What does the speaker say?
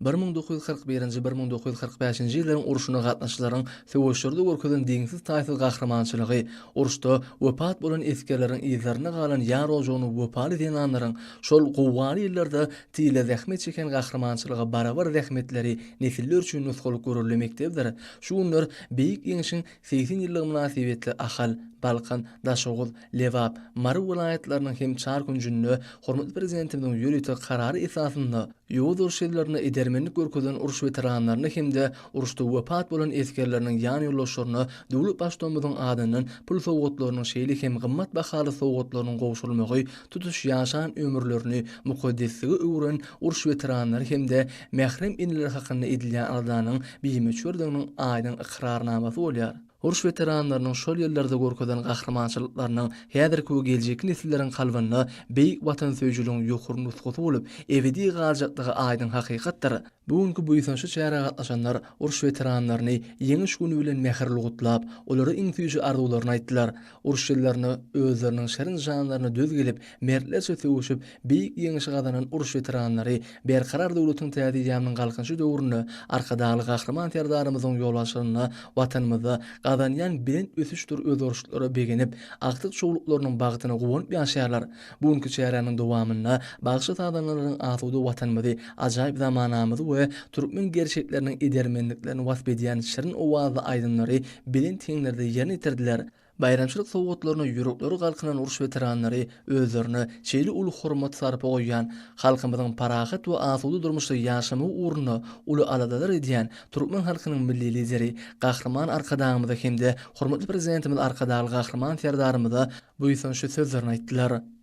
1941-nji, 1945-nji ýyllaryň urşuna gatnaşyjylaryň söweşlerde görkezen deňsiz-taýsyz gahrymançylygy, uruşda wepat bolan esgerleriň yzlarynda galan ýar ojagyna wepaly zenanlaryň şol gowgaly ýyllarda tylda zähmet çeken gahrymançylyga barabar zähmetleri nesiller üçin nusgalyk görelde mekdepdir. Şu günler Beýik Ýeňşiň 80 ýyllygy mynasybetli Ahal, Balkan, Daşoguz, Lebap, Mary welaýatlarynyň hem çar künjünde hormatly Prezidentimiziň ýörite Karary esasynda Ýowuz uruş ýyllarynda edermenlik görkezen uruş weteranlaryna hem-de uruşda wepat bolan esgerleriniň ýan-ýoldaşlaryna döwlet Baştutanymyzyň adyndan pul sowgatlarynyň şeýle hem gymmat bahaly sowgatlarynyň gowşurylmagy tutuş ýaşan ömürlerini mukaddeslige öwren uruş weteranlary hem-de mährem eneler hakynda edilýän aladanyň bimöçberdiginiň aýdyň ykrarnamasy bolýar. Uruş weteranlarynyň şol ýyllarda görkezen gahrymançylyklarynyň häzirki we geljekki nesilleriň kalbynda beýik watansöýüjiligiň ýokary nusgasy bolup, ebedi galjakdygy aýdyň hakykatdyr. Bu günki buýsançly çärä gatnaşanlar uruş weteranlaryny Ýeňiş güni bilen mähirli gutlap, olara iň süýji arzuwlaryny aýtdylar. Uruş ýyllarynda özleriniň şirin janlaryna döz gelip, mertlerçe söweşip, beýik Ýeňşi gazanan uruş weteranlary Berkarar döwletiň täze eýýamynyň Galkynyşy döwründe Arkadagly Gahryman Serdarymyzyň ýolbaşçylygynda Watanymyzda gazanýan belent ösüşdir özgerişliklere begenip, agtyk-çowluklarynyň bagtyna guwanyp ýaşaýarlar. Bu günki çäräniň dowamynda bagşy-sazandalaryň asuda Watanymyzy, ajaýyp zamanamyzy we türkmen gerçekleriniň edermenliklerini wasp edýän şirin owazly aýdymlary belent heňlerde ýerine ýetirdiler. Baýramçylyk sowgatlaryna ýürekleri galkynan uruş weteranlary özlerine şeýle uly hormat-sarpa goýýan, halkymyzyň parahat we asuda durmuşda ýaşamagy ugrunda uly aladalar edýän türkmen halkynyň Milli Lideri Gahryman Arkadagymyza hem-de hormatly Prezidentimiz Arkadagly Gahryman Serdarymyza buýsançly sözlerini aýtdylar.